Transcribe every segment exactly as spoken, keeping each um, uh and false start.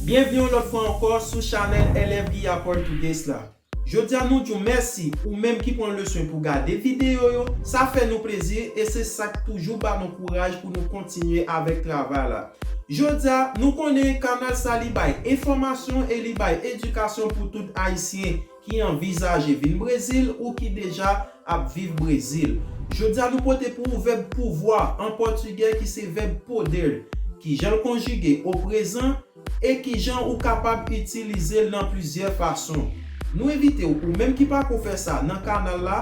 Byenvni yon lòt fwa ankò sou chanèl L F Guiya Português la. Jodi a nou di w mèsi ou menm ki pran le swen pou gade videyo yo, sa fè nou plezi e se sa k toujou ba nou kouraj pou nou kontinye avèk travay la. Jodi a, nou konnen kanal sa li bay enfòmasyon e li bay edikasyon pou tout Ayisyen ki anvizaje vin Brezil ou ki deja ap viv Brezil. Jodi a nou pote pou ou vèb pouvwa an pòtigè ki se vèb poder, kijan l konjige o prezan e kijan ou kapab itilize l nan plizyè fason. Nou envite w, ou menm ki pako fè sa nan kanal la,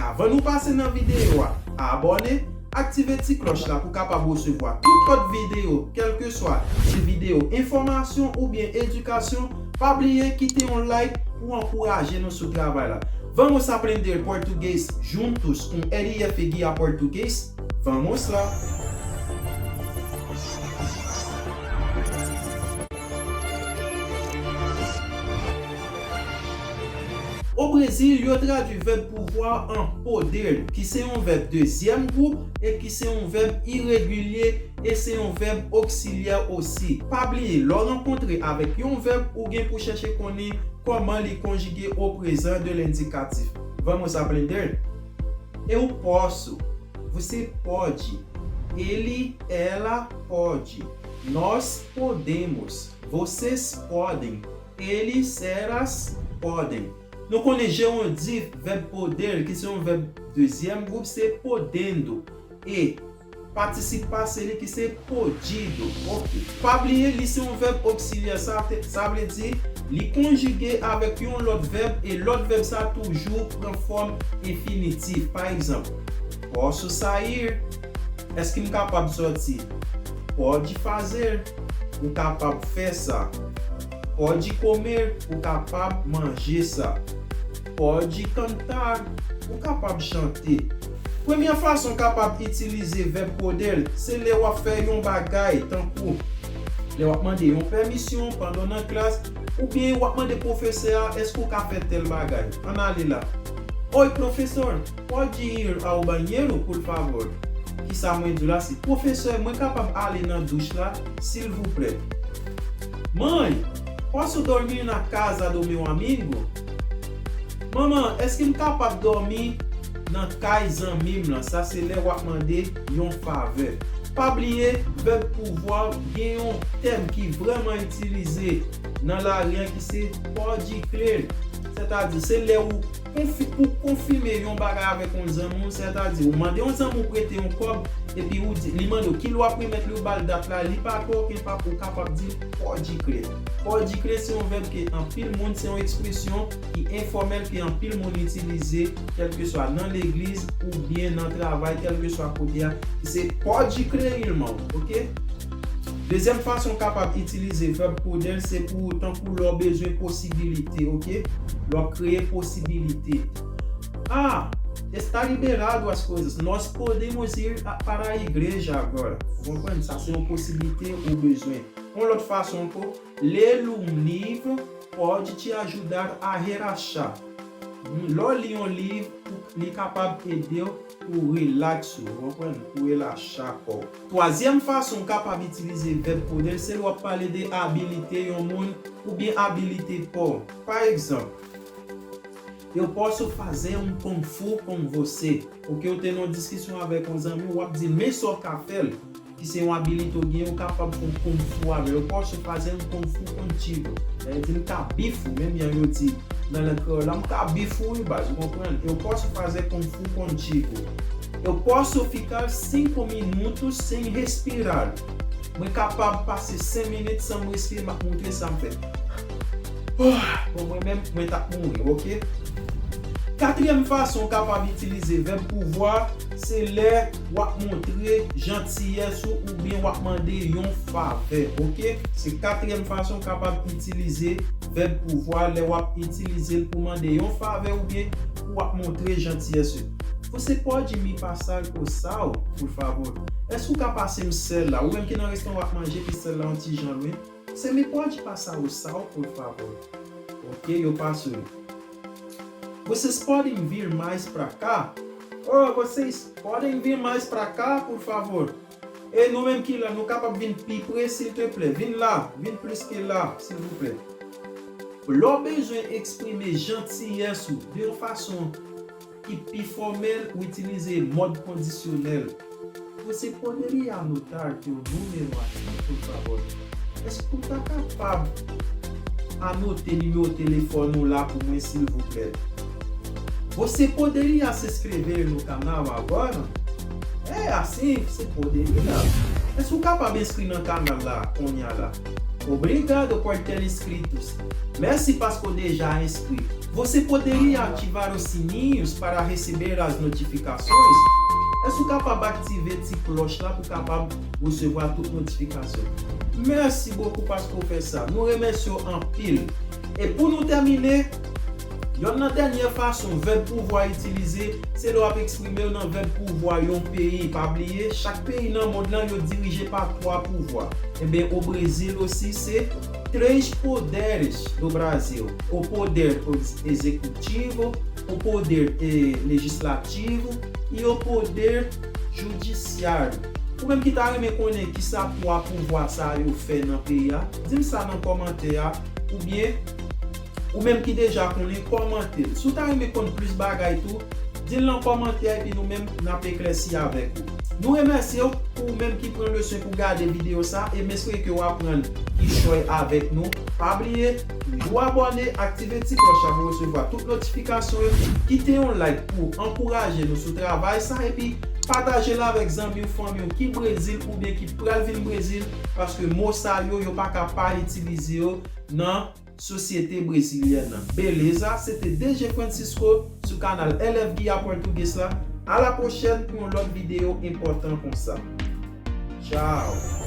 avan nou pase nan videyo a, abòne, aktive ti klòch la pou kapab resevwa tout lòt videyo, kèlkeswa se videyo enfòmasyon oubyen edikasyon. Pa bliye kite yon like pou ankouraje nou sou travay la. Vamos aprender português juntos com L F Guiya Português? Vamos lá! O Brezil, yo tradui vèb pouvwa an poder, ki se yon vèb dezyèm gwoup e ki se yon vèb iregilye e se yon vèb oksilyè osi. Pa bliye, lè w rankontre avèk yon vèb, ou gen pou chèche konnen kòman li konjige o prezan de lendikatif. Vamos aprender? Eu posso. Você pode. Ele, ela pode. Nós podemos. Vocês podem. Eles, elas podem. Nou konnen jewondif vèb poder, ki se yon vèb dezyèm gwoup, se podendo. E patisip pase li ki se podido. Ok. Pa bliye, li se yon vèb oksilyè. Sa te, sa vle di, li konjige avèk yon lòt vèb e lòt vèb sa toujou pran fòm enfinitif. Pa egzanp, posso sair. Èske m kapab sòti? Pode fazer. Ou kapab fè sa. Pode comer. Ou kapab manje sa. Pode cantar. Ou kapab chante. Premyè fason w kapab itilize vèb poder se lè w ap fè yon bagay, tankou lè w ap mande yon pèmisyon pandan w nan klas, oubyen w ap mande pwofesè a, èske w ka fè tèl bagay? Ann ale la. Oi, professor, pode ir ao banheiro, por favor? Kisa mwen di w la se, pwofesè, mwen kapab ale nan douch la, silvouplè? Mãe, posso dormir na casa do meu amigo? Manman, èske m kapab dòmi nan kay zanmi m lan? Sa se lè w ap mande yon favè. Pa bliye, vèb pouvwa gen yon tèm ki vrèman itilize nan lari a ki se pode crer. Sètadi, se lè ou konfi-, pou konfime yon bagay avèk yon zanmi w, sètadi, ou mande yon zanmi w prete yon kòb, epi ou di, li mande w ki lè w ap remèt li, ou ba l dat la, li pa kwè w, ou kapab di l pode crer. Pode crer se yon vèb ke anpil moun, se yon ekspresyon ki enfòmèl ke anpil moun itilize, kèlkeswa nan legliz oubyen nan travay, kèlkeswa kote a, se pode crer, irmão, ok? Dezyèm fason w kapab itilize vèb poder se pou tankou lè w bezwen posibilite, ok? Lè w ap kreye posibilite. Ah, está liberado as coisas. Nós podemos ir a, para a igreja agora. Ou konprann? Sa se yon posibilite ou bezwen. Yon lòt fason ankò, ler um livro pode te ajudar a relaxar. Hmm, lè w li yon liv, ou, li kapab ede w pou relax ou, ou konprann? Pou relaxa kò w. Twazyèm fason w kapab itilize vèb poder se lè w ap pale de abilite yon moun oubyen abilite pa w. Pa egzanp, eu posso fazer um kung fu com você. Ok, ou te nan yon diskisyon avèk yon zanmi, w ap di l, men sa w ka fè l, ki se yon abilite w gen, ou kapab fè yon kung fu avè l. Eu posso fazer um kung fu contigo. Sa vle di, m ka bif ou, menm jan yo di nan lang kreyòl la, m ka bif ou, wi, baz, ou konprann? Eu posso fazer kung fu contigo. Eu posso ficar cinco minutos sem respirar. Mwen kapab pase senk minit san m respire, m ap montre sa m fè. Bon, mwen menm, mwen t ap mouri, ok? Katriyèm fason w kapab itilize vèb pouvwa, se lè w ap montre jantiyès ou oubyen w ap mande yon favè, ok? Se katriyèm fason w kapab itilize vèb pouvwa, lè w ap itilize l pou mande yon favè oubyen pou w ap montre jantiyès ou. Você pode me passar o sal, por favor? Èske ou ka pase m sèl la? Ou menm ki nan restoran w ap manje, epi sèl la yon ti jan lwen. Você me pode passar o sal, por favor? Ok, yo pase l. Vocês podem vir mais pra cá? Oh, vocês podem vir mais pra cá, por favor? E nou menm ki la, nou kapab vin pi pre, silteplè. Vin la, vin plis ke la, silvouplè. Lè w bezwen eksprime jantiyès ou de yon fason ki pi fòmèl, ou itilize mòd kondisyonèl. Você poderia anotar teu número aqui, por favor? Èske ou ta kapab anote nimewo telefòn ou la pou mwen, silvouplè? Você poderia se inscrever no canal agora? É, assim, você poderia. Èske ou kapab enskri nan kanal la, kounye a la? Obrigado por ter inscritos. Mèsi paske w deja enskri. Você poderia ativar os sininhos para receber as notificações? Èske ou kapab aktive ti klòch la pou kapab resevwa tout notifikasyon? Mèsi bokou paske w fè sa. Nou remèsye w anpil. E pou nou tèmine, yonn nan dènyè fason vèb pouvwa itilize, se lè w ap eksprime w nan vèb pouvwa yon peyi. Pa bliye, chak peyi nan mond lan, yo dirije pa twa pouvwa. Enben, o Brezil osi, se três poderes do Brasil: o poder ex- executivo, o poder eh, legislativo e o poder judiciário. Ou menm ki ta renmen konnen kisa twa pouvwa sa yo fè nan peyi a, di m sa nan kòmantè a, oubyen ou menm ki deja konnen, kòmante l. Si w ta renmen konn plis bagay tou, di l nan kòmantè epi nou menm n ap eklèsi avèk ou. Nou remèsye w pou ou menm ki pran leson pou gade videyo sa e m espere ke w aprann kichòy avèk nou. Pa bliye, toujou abòne, aktive ti klòch la pou resevwa tout notifikasyon yo, kite yon like pou ankouraje nou sou travay sa epi pataje l avèk zanmi w, fanmi w ki Brezil oubyen ki pral vin Brezil, paske mo sa yo, yo pa ka pa itilize yo nan sosyete brezilyèn nan. Beleza, se te D J Francisco sou kanal L F Guia Português la. A la pwochèn pou yon lòt videyo enpòtan konsa. Tchao!